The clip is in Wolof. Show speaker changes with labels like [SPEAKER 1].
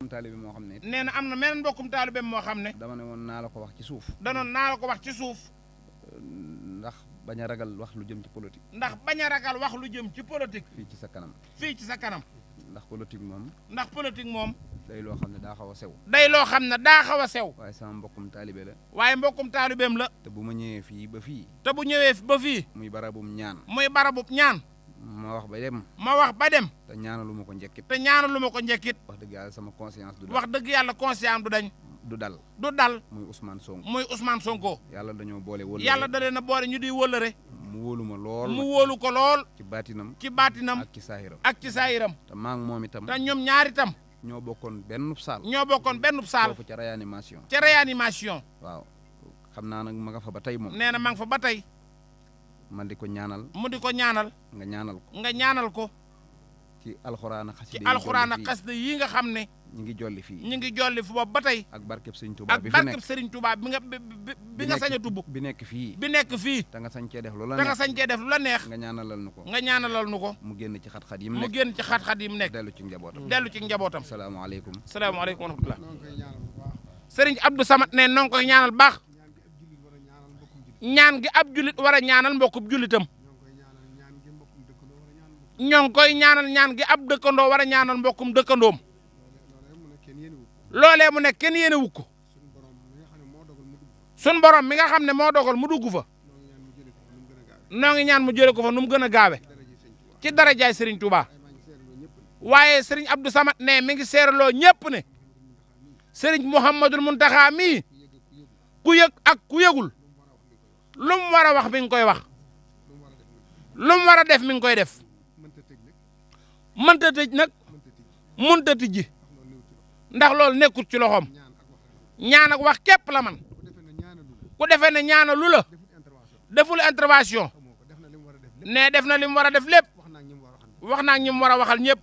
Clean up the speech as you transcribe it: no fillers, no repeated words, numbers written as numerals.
[SPEAKER 1] taalibe moo xam ne
[SPEAKER 2] nee na am na meneen mbokkum taalibe moo xam ne
[SPEAKER 1] dama ne woon naa la ko wax ci suuf
[SPEAKER 2] danoon naa la ko wax ci suuf
[SPEAKER 1] ndax bañ a ragal wax lu jëm ci politique
[SPEAKER 2] ndax bañ a ragal wax lu jëm ci politique
[SPEAKER 1] fii ci sa kanam
[SPEAKER 2] ndax politique moom
[SPEAKER 1] day loo xam ne daa xaw a sew
[SPEAKER 2] day loo xam ne daa xaw a sew
[SPEAKER 1] waaye sama mbokkum taalibe la
[SPEAKER 2] waaye mbokkum taalibeem la
[SPEAKER 1] te bu ma ñëwee fii ba fii
[SPEAKER 2] te bu ñëwee ba fii
[SPEAKER 1] muy barabum ñaan
[SPEAKER 2] ma wax ba dem
[SPEAKER 1] te ñaanalu ma ko njëkkit
[SPEAKER 2] wax
[SPEAKER 1] dëgg yàlla sama conscience
[SPEAKER 2] du dal
[SPEAKER 1] du dal muy Ousmane
[SPEAKER 2] Sonko
[SPEAKER 1] yàlla dañoo boole wëllëre
[SPEAKER 2] yàlla da leen a boole ñu di wëllëre
[SPEAKER 1] mu wóolu ko lool ci baatinam ak ci saahiram te maa ngi moom itam
[SPEAKER 2] te ñoom ñaar itam
[SPEAKER 1] ñoo bokkoon benn saal foofu ca réanimation waaw xam naa nag ma nga fa ba tey moom
[SPEAKER 2] nee na ma nga fa ba tey
[SPEAKER 1] man di ko ñaanal
[SPEAKER 2] nga ñaanal ko
[SPEAKER 1] ci alxuraan ak
[SPEAKER 2] xasida yi nga xam ne
[SPEAKER 1] ñi ngi jolli fii
[SPEAKER 2] fu bopp ba tey
[SPEAKER 1] ak barkeb Sëriñ Tuubaa
[SPEAKER 2] bi nga sañ a tubb
[SPEAKER 1] bi nekk fii
[SPEAKER 2] te
[SPEAKER 1] nga sañ cee def lu
[SPEAKER 2] la neex
[SPEAKER 1] nga ñaanalal nu ko
[SPEAKER 2] mu
[SPEAKER 1] génn ci xat-xat yi
[SPEAKER 2] mu nekk
[SPEAKER 1] dellu ci njabootam
[SPEAKER 2] salaamaaleykum wa
[SPEAKER 1] salaamaaleykum
[SPEAKER 2] rahmatullah Sëriñ Abdou Samad ne noo ngi koy ñaanal baax ñaan gi ab julit war a ñaanal mbokkum julitam ñoo ngi koy ñaanal ñaan gi ab dëkkandoo war a ñaanal mbokkum dëkkandoom loolee mu ne kenn yéene wu ko sun borom mi nga xam ne moo dogal mu dugg fa noo ngi ñaan mu jële ko fa nu mu gën a gaawe ci darajaay Serigne Touba waaye Serigne Abdou Samad ne mi ngi seeraloo ñépp ne Serigne Mouhamadul Muntaxa mii ku yëg ak ku yëgul lu mu war a wax mi ngi koy wax lu mu war a def mi ngi koy def mënta tëj nag mënta tijji ndax loolu nekkul ci loxoom ñaan ak wax képp la man ku defee ne ñaanalu la deful intervention ne def na li mu war a def lépp wax naa ak ñi mu war a waxal ñëpp